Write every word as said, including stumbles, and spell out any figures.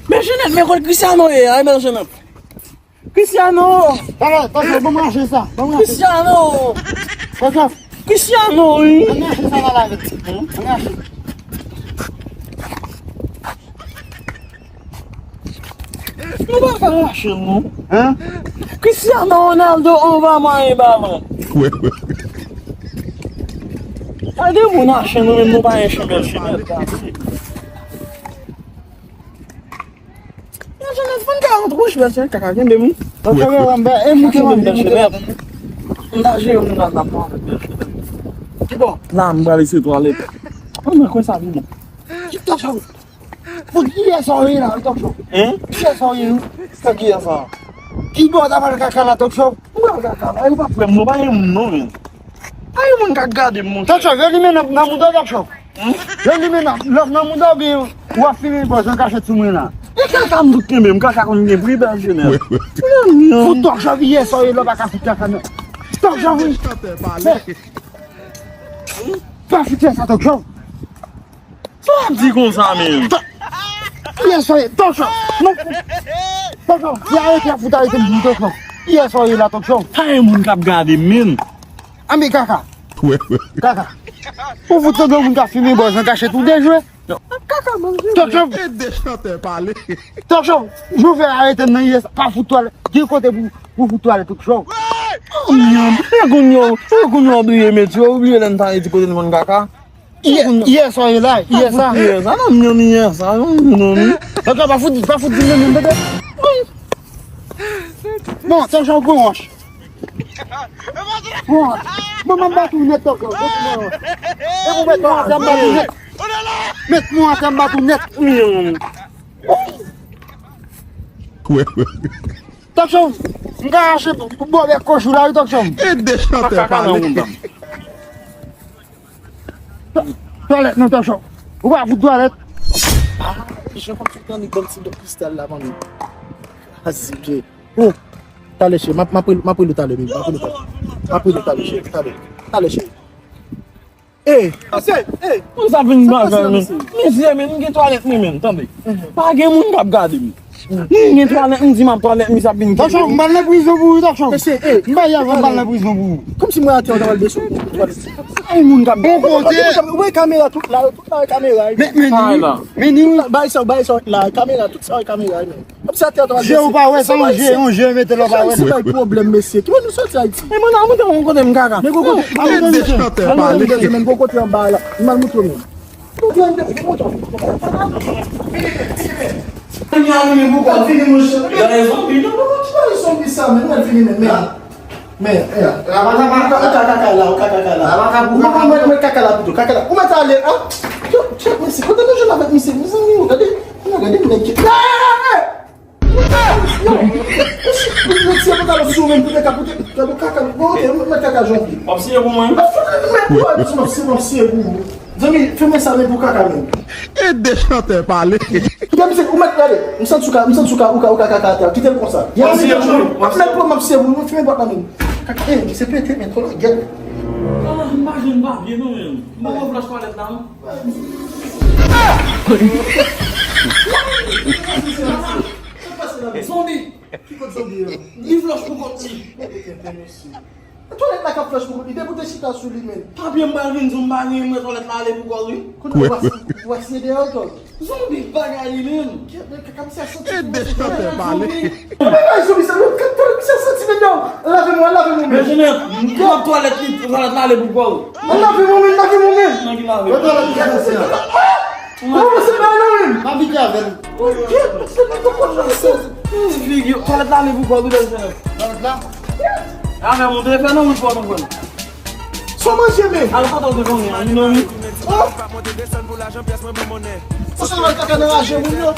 Bèl Jenèt, men kot Cristiano ye a, Bèl Jenèt. Cristiano! Talè, talè, ban m rache sa, ban m rache. Cristiano! Cristiano! Cristiano, wi! Ban m rache sa la, la, vit. Ban m rache. Nou pa ka rache l, non. Hein? Cristiano Ronaldo, on va mwen balon. Gade moun a chen, nou menm nou pa gen chen, Bèl Jenèt. Bèl Jenèt, fè n ka rantre, wi, Bèl Jenèt, kaka kenbe m. Kaka kenbe m, e moute m, moute m. M ta jere moun nan nan pran avèk Bèl Jenèt. Ki bò? La, m prale se twalèt. Mwen kwè sa vin bon. Ki ta chawe? Pou kiyès ou ye la, Tòk Show? Hein? Kiyès ou ye, wi? Sa kiyès sa? Ki bò w ta pral kaka la, Tòk Show? Ou pral kaka la, yo pa kwè m, non, pa gen moun, non, men. Pa gen moun k ap gade m, monchè. Tòk Show, yo limen nan, nan mouda w, Tòk Show. Hein? Yo limen nan, lòf nan mouda w, oubyen w ap fimen bòz nan kachèt sou mwen la. E kaka m tout kenbe, m kaka konn gen pri, Bèl Jenèt. Fout Tòk Show, kiyès ou ye, lè w pa ka fout kaka, non. Tòk Show, wi. Men, pa fout fè sa, Tòk Show. Sa w ap di konsa menm? Kiyès ou ye? Tòk Show! Non! Tòk Show! Si arete ap fout arete m, Tòk Show! Kiyès ou ye la, Tòk Show? Pa gen moun k ap gade m menm. Anben kaka! Kaka! Ou fout sanble yon moun k ap fimen bòz nan kachèt ou dejwe? Kaka manje. Tòk Show! Ede chantè pale. Tòk Show! Jou fè arete m nan yès, pa fout twalèt. Gen kote pou, pou fout twalèt, Tòk Show. Myanm, e kounye a, e kounye a w bliye met yo, ou bliye lè n ta redi kote n konn kaka. Yè, yè sa w ye la, yè sa. Yè sa, non, myanm, yè sa, non, non, non. Tòk Show, pa fout, pa fout di myanm, tande. Bon, Tòk Show, gwo wòch. Bon, bon, m ap bat ou nèt, Tòk Show. Met mwen wòch. E pou met mwen atè, m bat ou nèt. Met mwen atè, m bat ou nèt. Myanm. Tòk Show, m ka rache bò bèk koch ou la, wi, Tòk Show. Ede chantè pale. Twalèt nan, Tòk Show. Ou pa fout twalèt. Ah, jan kòm si tande banm ti don Kristal la, manmi. Azike. Oh, talè, cheri, m ap, m ap rele, m ap rele w talè, baby, m ap rele w talè. M ap rele w talè, cheri, talè. Talè, cheri. Eh, mesye, eh. Mwen sa vin bagay, men. Mesye, men, m gen twalèt, men, men, tande. Pa gen moun k ap gade m. M gen twalèt, m di m ap twalèt, misye ap vin. Tòk Show, m pral nan prizon pou ou, Tòk Show. Mesye, eh. M pa y ap, m pral nan prizon pou ou. Kòmsi mwen atè, w ta pral desann. Ay, moun k ap gade. Bon kote. Ou wè kamera tout la, tout la kamera. Men, men, men, men, bay sa, bay sa la, kamera, tout sa kamera, men. Kòmsi atè, w ta pral desann. Je ou pa wè, se yon je, yon je, mete l ou pa wè. Se bay pwoblèm, mesye. Ki mwen nou soti Ayiti? E mwen, nan moutre yon kote m kaka. Men gwo kote. Ede chantè pale. Men gwo kote anba la. M al moutre w, men. Mwen al vini pou kò. Vini, monchè. Gade zonbi, non, non, non, ti pa zonbi sa, men, mwen vini, men, men. Men, eh. Ou ka, ou ka kaka la, ou ka kaka la. Ou mwen, mwen, mwen kaka la pito, kaka la. Ou mèt ale, a? Yo, tchèk, mesye, kote nou jwenn avèk misye, mezanmi, gade, gade, nèg ki, ah! Yo! Yo, ti a pantalon sou menm pou te ka pote, gade kaka, bon, ok, mwen met kaka jan pi. W ap siye pou mwen? Mwen fout, mwen, mwen, mwen, mwen siye, mwen siye pou ou. Zanmi, fè mwen sa, men pou kaka menm. Ede chantè pale. Kite misye, ou mèt gade. M santi ou ka, m santi ou ka, ou ka, ou ka kaka atè. Kite l konsa. W ap siye pou mwen? Mwen, mwen, mwen siye pou ou, fè mwen bwat la menm. Kaka, eh, misye pete, men twò lagèt. Ah, m pa jwenn papye non, menm. M pa wè flach twalèt la, non. Zonbi! Ki kote zonbi yo? Li flòch pou kont li. Twalèt la k ap flòch pou kont li. Depi w te chita sou li, men. Papye m pral vin di w m pa gen, mwen twalèt la ale pou kò l, wi. Kounye a w ap siye deyò, Tòk. Zonbi bagay li menm. Kaka misye santi. Ede chantè pale. Bagay zonbi sa, yo, twalèt misye santi, men non. Lave mwen, lave mwen. Men Jenèt, m ap twalèt li, twalèt la ale pou kò l. Lave mwen, lave mwen. Nan ki lave? Mwen twalèt misye santi la. Mwen se pa nan menm. M ap vite avè l. Twalèt la ale pou kò l, wi, Jenèt. Twalèt la? Avè mwen, te fè nan wout pou w konprann. Sa w manje, men? Al kote w te konnen an, li nan wout. Oh! Ou sèlman kaka nan raje moun yo.